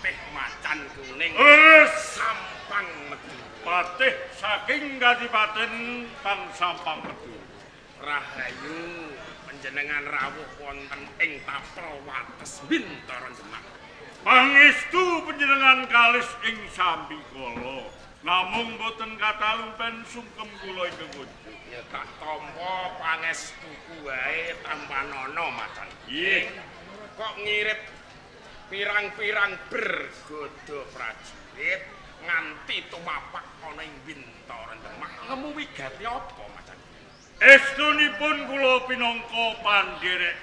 Patih Macan Kuning Sampang Madura. Patih saking Kadipaten Kang Sampang Madura. Rahayu panjenengan rawuh wonten ing tapel wates Bintara Demak. Pangestu panjenengan kalis ing sambikala. Namung boten katalumpen sungkem kula ingkang kunjuk. Ya tak tampa pangestuku wae tampanana Macan. Nggih. Kok ngirip pirang-pirang bergodo prajurit nganti tumapak ana ing Bintara Demak. Ngemu wigati apa Macan? Estunipun kula pinangka pandherek.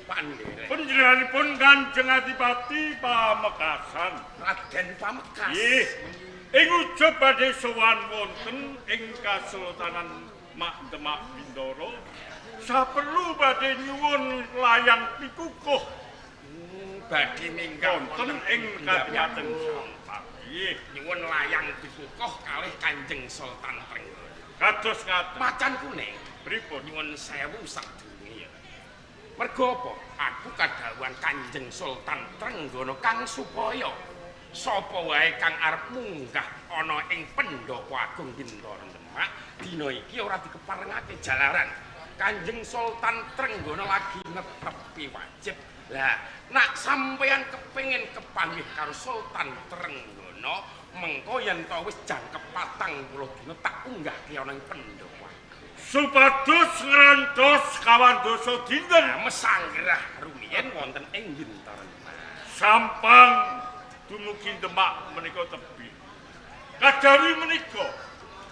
Pandherek. Panjenenganipun Kanjeng Adipati Pamekasan. Raden Pamekas. Nggih. Ing ujub badhe sowan wonten ing Kasultanan Mak Demak Bintara. Saperlu badhe nyuwun layang pikukuh Badhe minggah wonten ing Kadipaten Sampang. Nggih. Nyuwun layang pikukuh kalih Kanjeng Sultan Trenggana. Kados ngaten. Macan Kuning. Pripun? Nyuwun sewu sadurunge ya. Mergo apa? Aku kadhawuhan Kanjeng Sultan Trenggana kang supaya sapa wae kang arep munggah ana ing Pendhapa Agung Bintara Demak dina iki ora dikeparengake jalaran Kanjeng Sultan Trenggana lagi netepi wajib. Lah, nak sampeyan kepengin kepanggih karo Sultan Trenggana, mengko yen to wis jangkep 40 dina tak unggahke ana ing Pendhapa. Supados ngrantos kawan dasa dinten Mesanggerah rumiyin wonten ing Bintara Demak. Sampang dumugi Demak menika tebih. Kajawi menika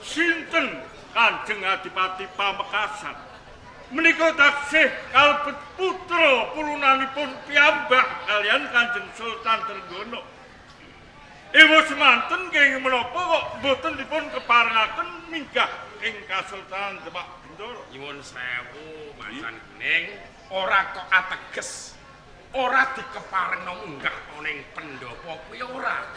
sinten Kanjeng Adipati Pamekasan menika taksih kalebet putra pulunanipun piyambak kaliyan Kanjeng Sultan Trenggana. Ewa semanten kenging menapa kok mboten dipun keparengaken minggah ing Kasultanan Demak Bintara. Nyuwun sewu Macan Kuning, ora kok ateges ora dikeparengno munggah ana ing pendhapa kuwi ora.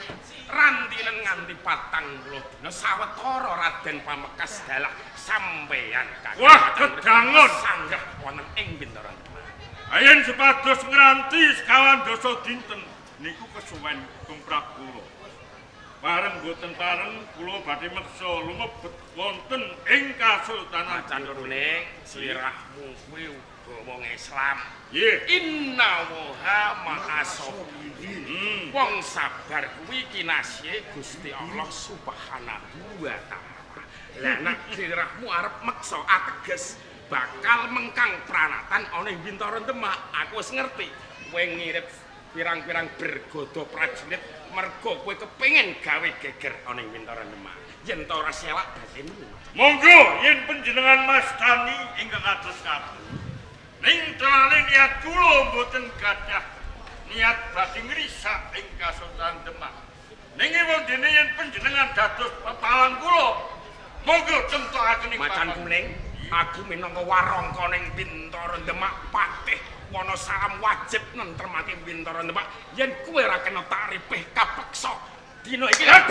Rantinen nganti 40 dina sawetara Raden Pamekas dalah sampeyan Kakang. Wah, kedangon sanggah wonten ing Bintara Demak. Ayen supados ngranti sekawan dasa dinten niku kesuwen tumrap kula. Bareng boten pareng kula badhe meksa lumebet wonten ing Kasultanan Macan Kuning, slirahmu kuwi uga wong Islam. Nggih. Inna waha ma'asabirin. Wong sabar kuwi kinasihe Gusti Allah Subhanahu wa taala. Lah nek slirahmu arep meksa ateges bakal mengkang pranatan ana ing Bintara Demak. Aku wis ngerti kowe ngirip pirang-pirang bergodo prajurit mergo kowe kepengin gawe geger ana ing Bintara Demak. Yen ta ora selak batinmu. Monggo yen panjenengan mastani ingkang kados ngaten. Ning tenane niat kula mboten gadah niat badhe ngrisak ing Kasultanan Demak. Ning wondene yen panjenengan dados pepalang kula, monggo temtokaken ing Macan Kuning, aku minangka warangka ning Bintara Demak patih Wonosalam wajib nentremake Bintara Demak. Yen kowe ora kena taripih kapeksa dina iki. Yeah.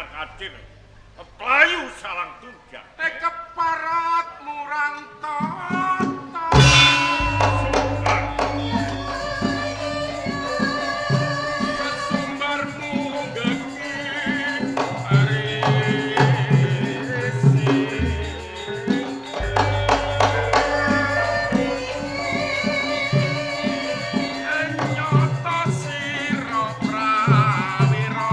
kocar kacir. Playu salang tunjang. Keparat murang tata. Sesumbarmu gegi arisi. Nyata sira prawira.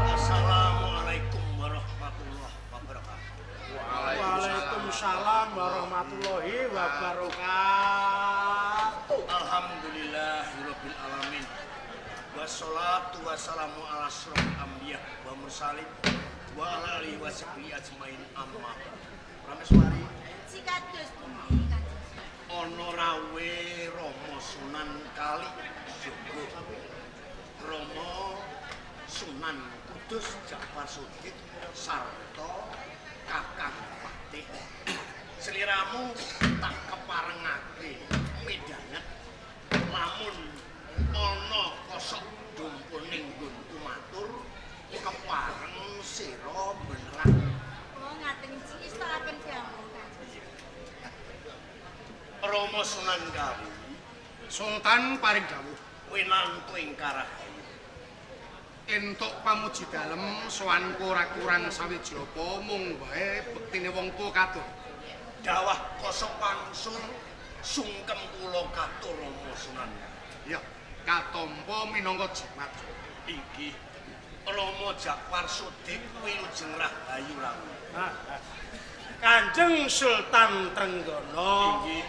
Assalamualaikum warahmatullahi wabarakatuh. Waalaikumsalam warahmatullahi wabarakatuh. Alhamdulillahirabbil alamin. Wassalatu wassalamu ala asyrofil anbiya wa mursalin wa ala alihi wasahbihi ajmain amma. Prameswari Sikados pundi Kanjeng Sultan? ana rawe Rama Sunan Kali Jaga. Rama Sunan Kudus Ja'far Shodiq sarta Kakang Patih. Sliramu tak keparengake midhanget lamun ana kosok dumpur ning nggonku matur kepareng sira beneran. Oh ngaten iki istoaken dawuh Kanjeng Sultan. Rama Sunan Kali Sultan paring dawuh winantu ing karahayu. Entuk pamuji dalem sowanku ora kurang sawiji apa mung wae bektine wong tuwa katur. Dawah kosok wangsul sungkem kula katur Rama Sunan. Ya, katampa minangka jimat. Inggih Rama Ja'far Shodiq wilujeng rahayu rawuh. Kanjeng Sultan Trenggana Inggih.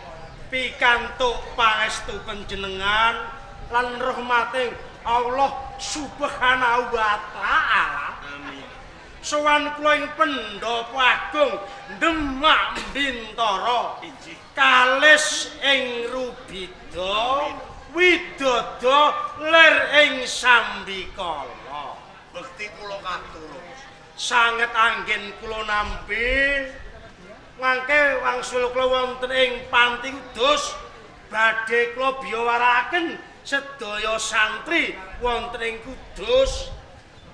Pikantuk pangestu panjenengan lan rahmating Allah Subhanahu wa taala. Amin. Sowan kula ing Pendhapa Agung Demak Bintara. Inggih. Kalis ing Rubida widodo lir ing sambikala. Bekti kula katur. Sanget anggen kula nampi mangke wangsul kula wonten ing Panti Kudus badhe kula biyawarakaken sedaya santri wonten ing Kudus.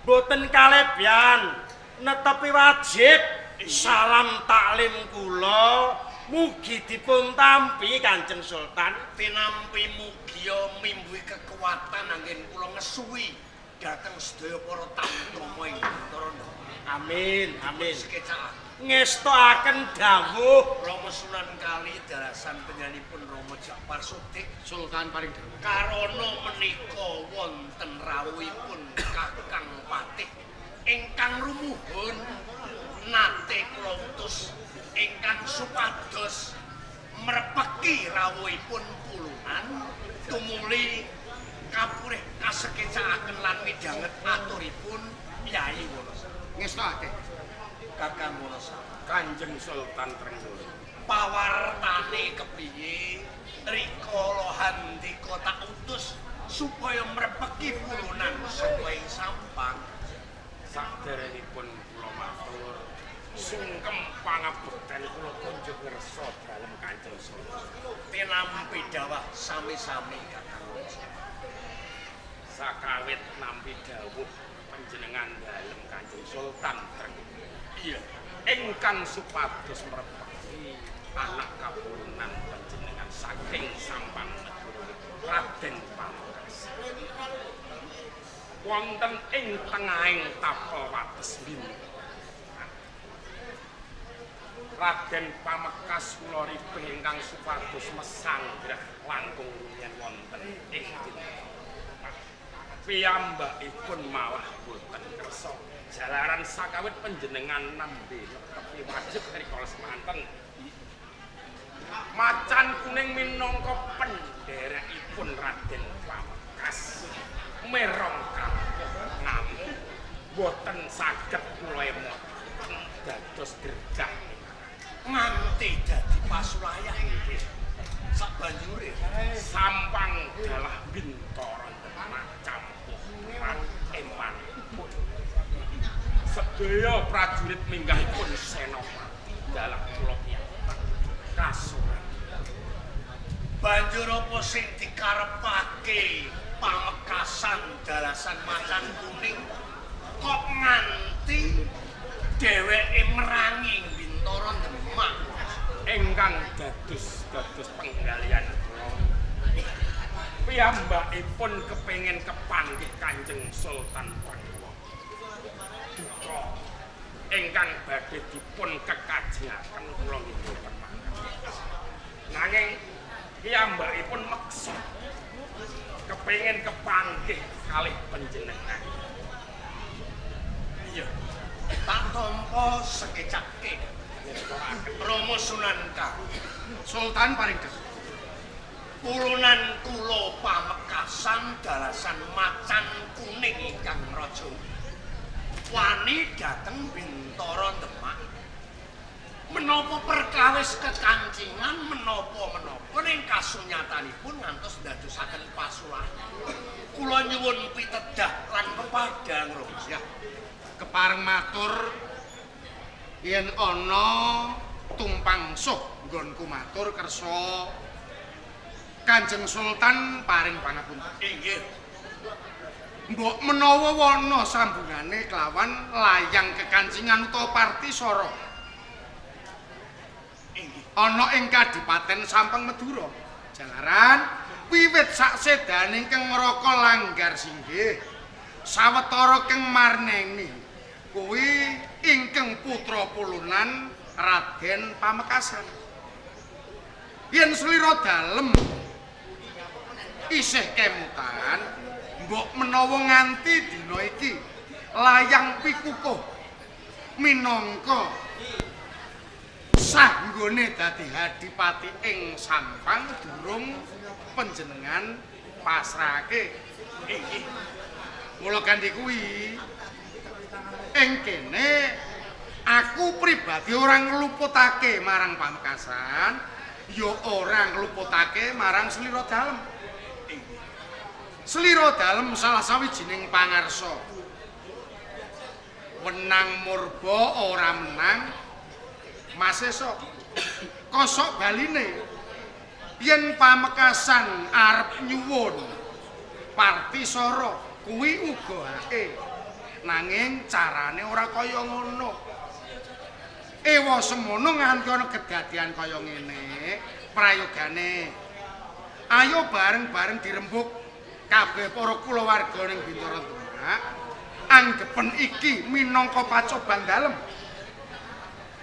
Boten kalebyan netepi wajib salam taklim kula mugi dipun tampi Kanjeng Sultan. Tinampi mugia mimbuhi kekuatan anggen kula ngesuwi dhateng sedaya para tamu ing Bintara. Amin, amin. Sekecaan. Ngestokaken dawuh Rama Sunan Kali dalasan panjenenganipun Rama Jakfar Sodik Sultan paring dawuh. Karana menika wonten rawuhipun Kakang Patih ingkang rumuhun nate kula utus ingkang supados mrepeki rawuhipun pulunan tumuli kapurih kasekecakaken lan midhanget aturipun Yai Wonosari. Ngestokake. Kakang Wonosari. Kanjeng Sultan Trenggono. Pawartane kepriye rikala handika tak utus supaya mrepeki pulunan saka ing Sampang. Saderengipun kula matur sungkem pangabekten kula kunjuk ngersa dalem Kanjeng Sultan. Tinampi dawah sami-sami Kakang. Sakawit nampi dawuh panjenengan dalem Kanjeng Sultan Trenggono. Iya. Ingkang supados mrepeki anak kapulunan panjenengan saking Sampang Madura Raden Pamungkas. Wonten ing tengahing tapel wates Bintara. Raden Pamekas kula ripih ingkang supados mesanggrah langkung rumiyin wonten ing Bintara. Piyambakipun malah boten kersa jalaran sakawit panjenengan nembe netepi wajib rikala semanten. Macan kuning minangka pendherekipun Raden Pamekas merong kapuh ngamuk boten saged kula emoten dados gerjah Nganti dadi pasulayan nggih. Sabanjure Sampang dalah Bintara Demak campuh perang emanipun. Sedaya prajurit minggahipun senopati dalah kula piyambak kasuran. Banjur apa sing dikarepake Pamekasan dalasan macan kuning kok nganti dheweke merangi Bintara Demak? Ingkang dados dados penggalian kula. Piyambakipun kepengin kepanggih Kanjeng Sultan Trenggono. Duka ingkang badhe dipun kekajengaken kula nggih boten mangkat. Nanging piyambakipun meksa kepengin kepanggih kalih panjenengan. Iya. Tak tampa sekecake. Rama Sunan Kali. Sultan paring dawuh. Pulunan kula Pamekasan dalasan macan kuning ingkang raja wani dhateng Bintara Demak. Menapa perkawis kekancingan menapa-menapa ning kasunyatanipun ngantos ndadosaken pasulayan. Kula nyuwun pitedah lan pepadang Rama. Ya. Kepareng matur yen ana tumpang suh nggonku matur kersa Kanjeng Sultan paring pangapunten. Inggih. Mbok menawa wana sambungane kelawan layang kekancingan utawa partisara. Inggih. Ana ing Kadipaten Sampang Madura. Jalaran wiwit saksedane ingkang Raka Langgar Singgih sawetara keng marneni kuwi ingkang putra pulunan Raden Pamekasan. Yen slira dalem isih kemutan, mbok menawa nganti dina iki layang pikukuh minangka sah nggone dadi hadipati ing Sampang durung panjenengan pasrahake. Inggih. Mula kanthi kuwi ing kene aku pribadi ora ngluputake marang Pamekasan, ya ora ngluputake marang slira dalem. Slira dalem salah sawijining pangarsa. Wenang murba ora menang Masesa. Kosok baline yen Pamekasan arep nyuwun Partisara kuwi uga hake. Nanging carane ora kaya ngono. Ewa semono nganti ana kedadian kaya ngene, prayogane ayo bareng-bareng dirembug kabeh para kulawarga ning Bintara Demak. Anggepen iki minangka pacoban dalem.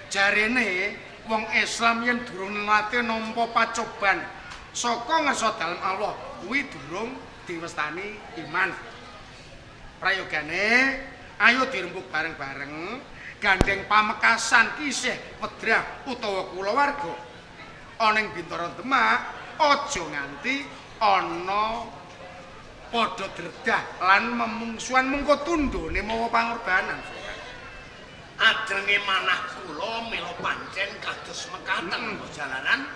Jarene wong Islam yen durung nate nampa pacoban saka ngersa dalem Allah kuwi durung diwestani iman. Prayogane ayo dirembug bareng-bareng gandeng Pamekasan kisih wedrah utawa kulawarga ana ing Bintara Demak aja nganti ana padha dredah lan memungsuhan mengko tundhone mawa pangorbanan. Adrenge manah kula mila pancen kados mekaten jalaran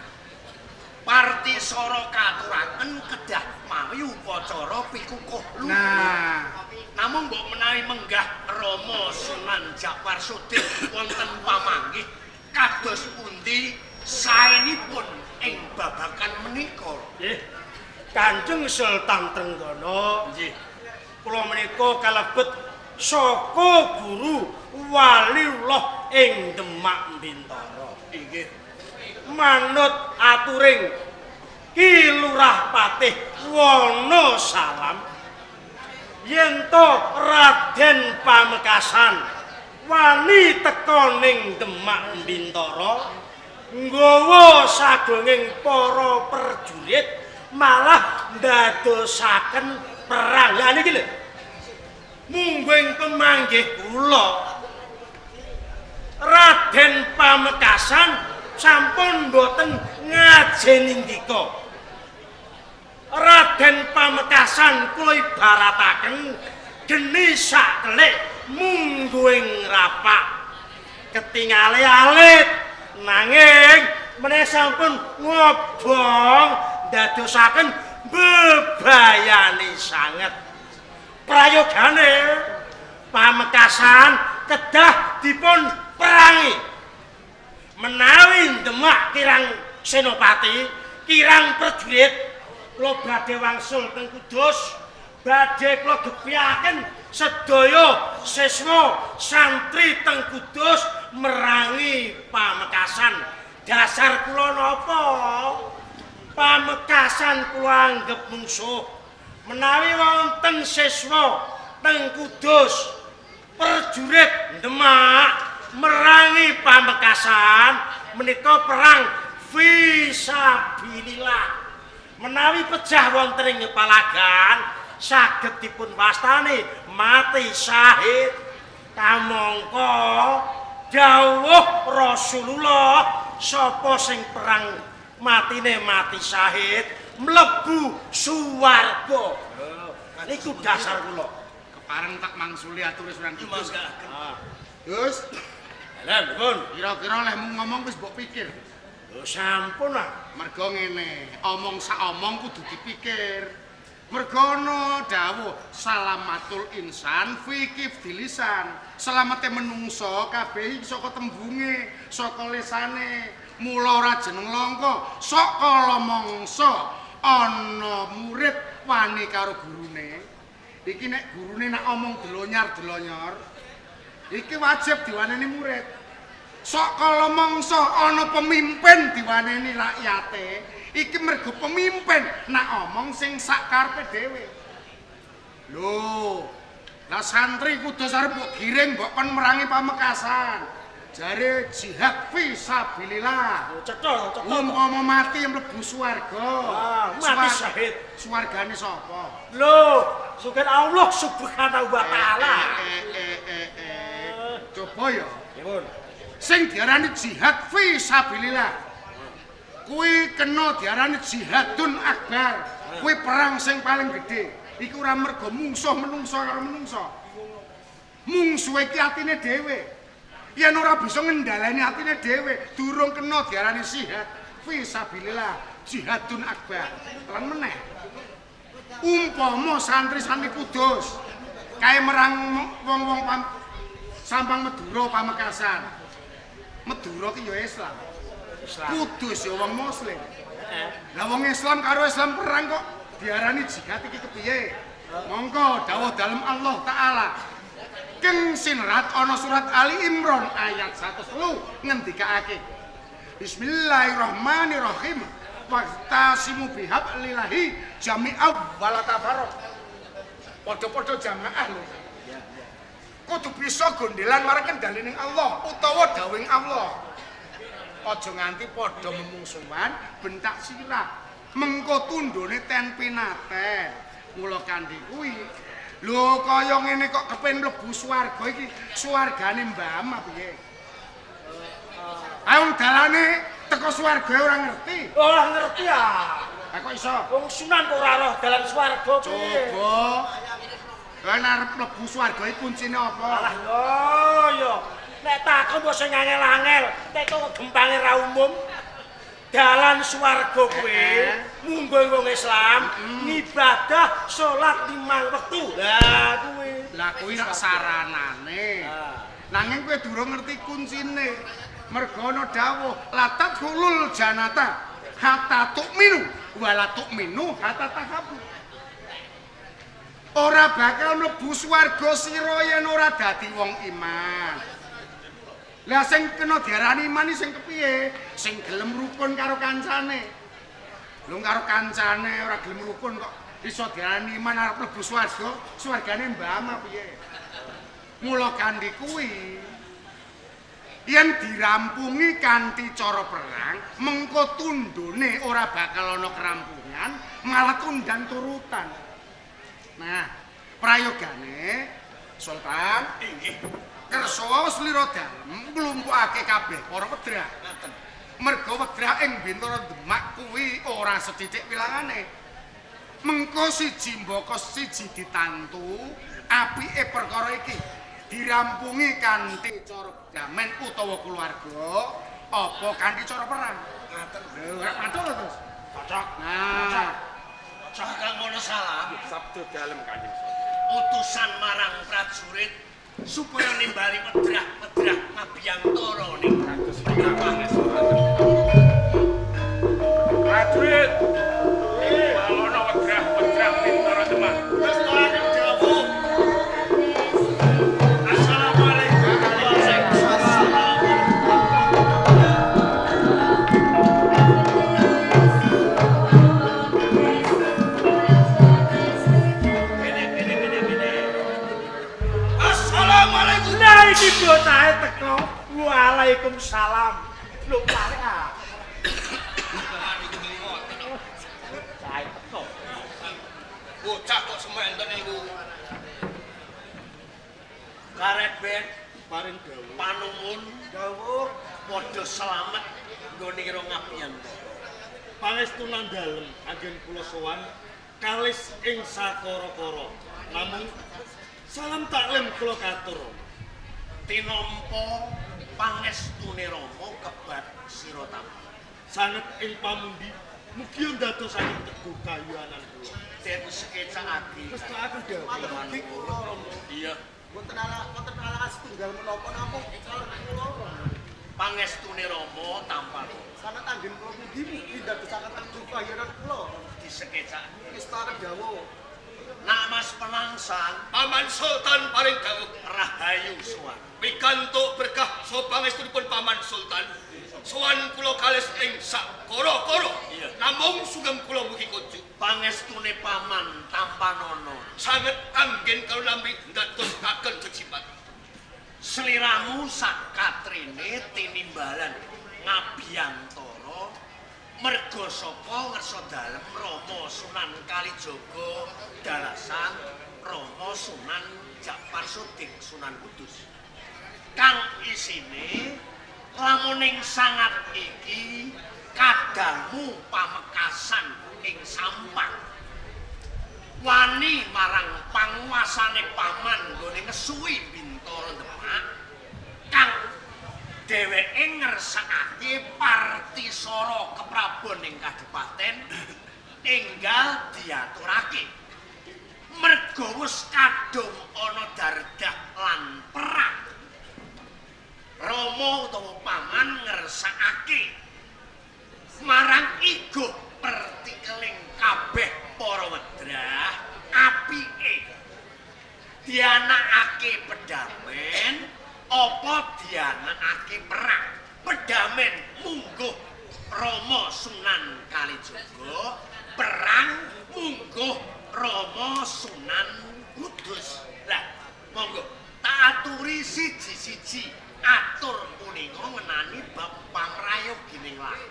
Partisara katuraken kedah mawi upacara pikukuh luhur. Nah, namung mbok menawi menggah Rama Sunan Japar Sudin wonten pamanggih kados pundi saenipun ing babagan menika. Nggih. Kanjeng Sultan Trenggana, Nggih. Kula menika kalebet saka guru waliullah ing Demak Bintara. Inggih. Manut aturing Ki Lurah Patih Wonosalam yen to Raden Pamekasan wani teka ning Demak Bintara nggawa sagunging para prajurit malah ndadosaken perang. Lah niki lho mungguing pemanggih kula Raden Pamekasan sampun mboten ngajeni ndika. Raden Pamekasan kula ibarataken geni sakelik mungguing rapak. Ketingale alit nanging meneh sampun ngobong ndadosaken bebayani sanget. Prayogane Pamekasan kedah dipun perangi. Menawi Demak kirang senopati, kirang prajurit, kula badhe wangsul teng Kudus, badhe kula gepyaken sedaya siswa santri teng Kudus merangi Pamekasan. Dasar kula napa? Pamekasan kula anggep mungsuh. Menawi wonten siswa teng Kudus prajurit Demak merangi Pamekasan menika perang fisabilillah. Menawi pejah wonten ing palagan saged dipun wastani mati syahid. Kamangka dawuh Rasulullah sapa sing perang matine mati syahid mlebu suwarga. Niku dasar kula. Kepareng tak mangsuli ature Sunan Kudus. Nyuwun. Gus, Lha pun kira-kira lehmu ngomong wis mbok pikir. Lho sampun ah. Mergo ngene, omong sak omong kudu dipikir. Mergo ana dawuh salamatul insan fi kifdilisan. Selamate menungso kabeh iki saka tembunge, saka lisane. Mula ora jeneng langka, sok kala mangsa ana murid wani karo gurune. Iki nek gurune nak omong delonyar-delonyor, iki wajib diwaneni murid. Sok kala mangsa ana pemimpin diwaneni rakyate, iki mergo pemimpin nak omong sing sak karepe dhewe. Lho, lah santri Kudus arep mbok giring mbok kon merangi Pamekasan. Jare jihad fi sabilillah. Cetha, cetha. Umpama mati mlebu swarga. Ah, mati syahid. Swargane sapa? Lho, syukur Allah Subhanahu wa taala. Coba ya. Nggih. Sing diarani jihad fi sabilillah kuwi kena diarani jihadun akbar. Kuwi perang sing paling gedhe. Iku ora mergo mungsuh menungso karo menungso. Mungsuhe iki atine dhewe. Yen ora bisa ngendhaleni atine dhewe, durung kena diarani jihad fi sabilillah, jihadun akbar. Lan meneh. Umpama santri-santri Kudus kae merang wong-wong Sampang Madura Pamekasan. Madura ki ya Islam. Islam. Kudus ya wong muslim. Heeh. Lah wong Islam karo Islam perang kok diarani jihad iki kepiye? Monggo dawuh dalem Allah Ta'ala. Keng sinrat ana surat Ali Imran ayat 103 ngendikake. Bismillahirrahmanirrahim. Waqtasimu bihablillahi jami'aw wala tafarraq. Padha-padha jamaah lho. Kudu bisa gondelan marang kendalining Allah utawa dawuhing Allah. Aja nganti padha memungsuhan bentak sirah. Mengko tundhone ten pinaten. Mula kanthi kuwi lho kaya ngene kok kepen mlebu swarga iki, swargane Mbah Ama piye? Ayo dalane teko swarga ora ngerti. Ora ngerti ah. Lah kok iso? Wong Sunan kok ora roh dalan swarga piye? Coba. Lah arep mlebu swarga iki kuncine apa? Alah yo yo. Nek takon kok sing angel-angel, nek kok gempange ra umum. Dalan swarga kuwi munggo wong Islam ngibadah salat 5 wektu. Lah kuwi. Lah kuwi rak saranane. Nanging kowe durung ngerti kuncine. Mergo ana dawuh la tadkhulul janata hatta tu'minu wa la tu'minu hatta tahabu. Ora bakal mlebu swarga sira yen ora dadi wong iman. Lah sing kena diarani iman iki sing kepiye? Sing gelem rukun karo kancane. Lho karo kancane ora gelem rukun kok iso diarani iman arep mlebu swarga, swargane Mbah Ama piye? Mula kanthi kuwi yen dirampungi kanthi cara perang, mengko tundhone ora bakal ana kerampungan, malah tundan turutan. Nah, prayogane Sultan Inggih. kersa slira dalem nglumpukake kabeh para wedrah. Ngaten. Merga wedrah ing Bintara Demak kuwi ora sethithik wilangane. Mengko siji mbaka siji ditantu, apike perkara iki dirampungi kanthi cara damen utawa keluarga apa kanthi cara perang. Ngaten. Lho, ora mantuk lho terus. Cocok. Nah, Cocok kang ngono salam. Sabda dalem Kanjeng Sultan. Utusan marang prajurit supaya nimbali wedrah-wedrah ngabiyantara ning Kados Prajurit, balono wedrah-wedrah Bintara Demak. Ngestoaken dawuh. Assalamualaikum. Waalaikumsalam. Kene kene kene kene. Assalamualaikum. Lah iki bocahe teko. Waalaikumsalam. Lho pare ah. Bocahe teko. Bocah kok sementen niku. Karet ben Paring dawuh. panuwun Dawuh padha slamet nggone ira ngabiyantara. Pangestunan dalem anggen kula sowan kalis ing sakara-kara. Namung salam taklim kula katur. Tinampa pangestune Rama kebat sira tampa. Sanget ing pamundi mugi ndadosaken teguh kayuanan kula. Den sekecakake. Ngestoaken dawuh. Iya. Wonten ala wonten alangan setunggal menapa namung calon kula. Pangestune Rama tampa Sanget anggen kula mugi mugi ndadosaken teguh kahanan kula. disekecakake. Ngestoaken dawuh. Nak Mas Penangsang Paman Sultan paring dawuh rahayu sowan. pikantuk berkah saha pangestunipun Paman Sultan. Sowan kula kalis ing sakara-kara. Iya. Namung sugeng kula mugi kunjuk. Pangestune paman tampanono. Sanget anggen kula nampi ndadosaken jejimat. Sliramu sak katrine tinimbalan ngabiyantara merga saka ngersa dalem Rama Sunan Kalijaga dalasan Rama Sunan Japar Sudik Sunan Kudus. Kang isine lamuning sangat iki kadangmu pamekasan ing Sampang. Wani marang panguasane paman nggone ngesuwi Bintara Demak kang dheweke ngersakake partisara keprabon ing kadipaten enggal diaturake. Merga wis kadung ana dardah lan perang. Rama utawa paman ngersakake marang iguh pertikeling kabeh para wedrah apike dianakake pedamen apa dianakake perang. Pedamen mungguh Rama Sunan Kalijaga, perang mungguh Rama Sunan Kudus. Lah, monggo tak aturi siji-siji atur punika ngenani bab pamrayogining laku.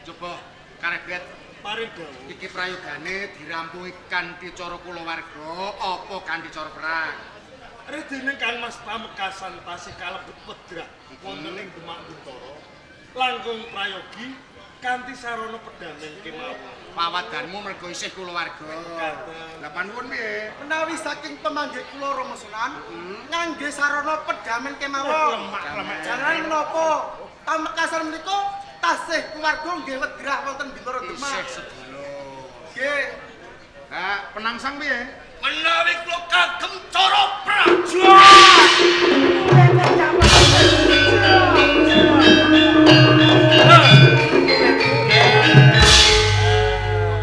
Coba karebet Paring dawuh. Iki prayogane dirampungi kanthi cara kulawarga apa kanthi cara perang? Redene Kang Mas Pamekasan tasih kalebet wedrah wonten ing Demak Bintara. Langkung prayogi kanthi sarana pedamen kemawon. Pawadanmu mergo isih kulawarga. Lah panuwun piye? Menawi saking pemanggih kula Rama Sunan ngangge sarana pedamen kemawon. Jangan menapa Pamekasan menika tasih keluarga nggih wedrah wonten Bintara Demak. Isih sedulur. Nggih. Lah penangsang piye? Menawi kula kagem cara perang.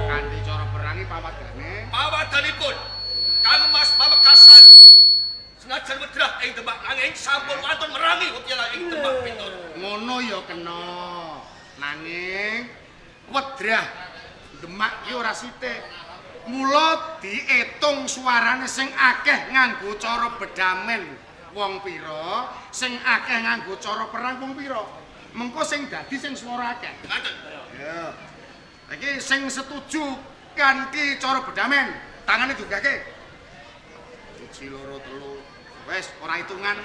Kanthi cara perangi pawadane. Pawadanipun Kang Mas Pamekasan senajan wedrah ing Demak nanging sampun wantun merangi wetiyala ing Demak Bintara. Ngono ya kena. Nanging wedrah Demak ki ora sithik. Mula diitung suarane sing akeh nganggo cara bedamen wong pira, sing akeh nganggo cara perang wong pira. Mengko sing dadi sing swara akeh. Ngaten. Ya. Iki sing setuju kanthi cara bedamen, tangane diunggahke. 1 2 3. Wes ora hitungan.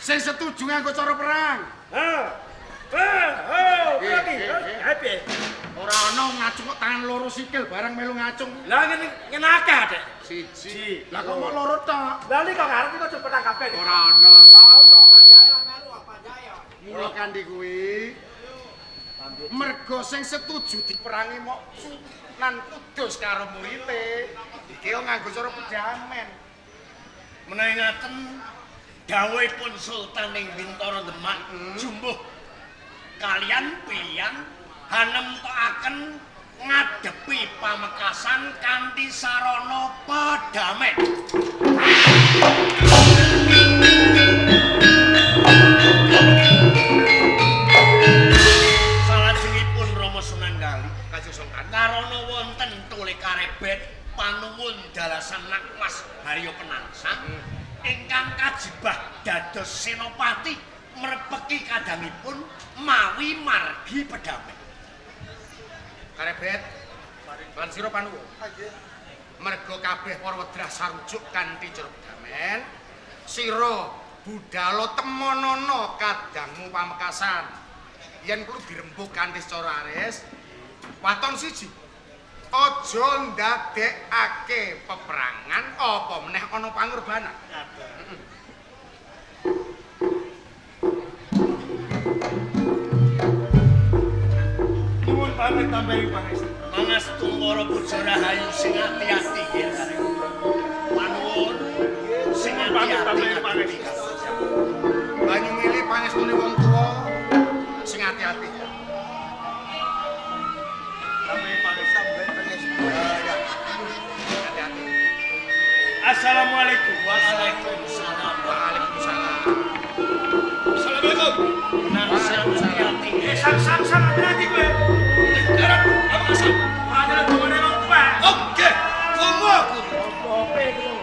Sing setuju nganggo cara perang. Ha. Ha, ho, piye iki? Ha piye? Ora ana ngacung kok tangan loro sikil barang melu ngacung. Lah ngene ngene akeh, Dek. Siji. Lah kok mok loro tok? Lah iki kok ngarep iki aja perang kabeh. Ora ana. Ora ana. Mula kanthi kuwi mergo sing setuju diperangi mok Sunan Kudus karo murite. Iki yo nganggo cara pedamen. Menawi ngaten dawuhipun Sultan ing Bintara Demak jumbuh kalian pilihan hanemtokaken ngadepi Pamekasan kanthi sarana pedamen. Salajengipun Rama Sunan Kali Kanjeng Sultan karana wonten tole karebet panuwun dalasan Mas Haryo Penangsang ingkang kajibah dados senopati mrepeki kadangipun mawi margi pedamen. Karebet lan sira panuwun. Mergo kabeh para wedrah sarujuk kanthi cara pedamen, sira budhalo temonana kadangmu Pamekasan. Yen perlu dirembug kanthi secara aris, waton siji. Aja ndadekake peperangan apa meneh ana pangorbanan. Nuwun pamit tambahi pangestu. Mangastu para bojo rahayu sing ati-ati nggih. Panuwun sing ati-ati Pamit. Banyu mili pangestune wong tuwa sing ati-ati. Tambahi pangestu. Ati-ati. Assalamualaikum. Waalaikumsalam. Waalaikumsalam. Assalamualaikum. Penangsang ati-ati. Sang sang sang ati-ati kowe. Darat Pamekasan. Ora dongane wong tuwa. Oke, tunggu aku. Opo iki lho.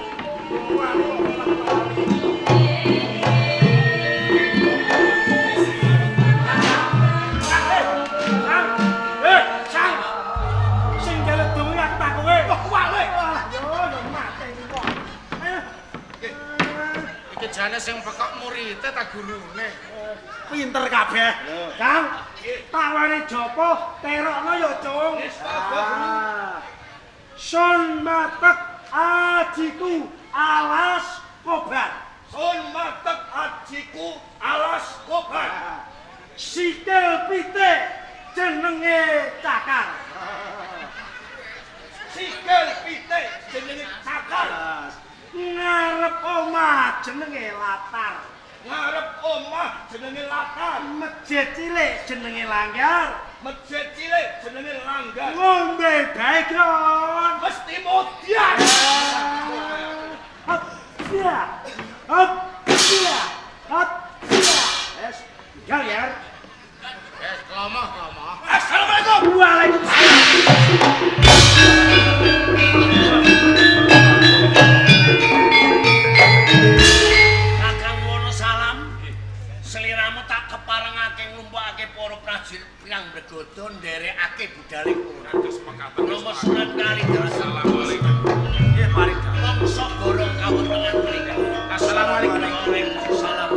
Sang. Sing njaluk donga aku tak kowe. Wah, kowe. Yo, yo mate iki kok. Ayo. Iki jane sing pekok murite ta gurune. Pinter kabeh. Kang, tawane jopo terokno ya, Cung. Sun matek ajiku alas kobar. Sun matek ajiku alas kobar. Sikil pitik jenenge cakar. Sikil pitik jenenge cakar. Ngarep omah jenenge latar. Ngarep omah jenenge latar. Masjid cilik jenenge langgar. Masjid cilik jenenge langgar. Ngombe background. Mesti modian. Hop, ya. Hop, ya. Hop, ya. Wes, tinggal ya. Wes klomoh klomoh. Assalamualaikum. Waalaikumsalam. Kakang Wono salam. Seliramu tak keparengake nglumpukake para prajurit pirang bregodo nderekake budale kula. Kados mekaten. Rama Sunan Kalijaga. Assalamualaikum. Nggih, paring. Mongso gorong kawontenan mriku. Assalamualaikum. Waalaikumsalam.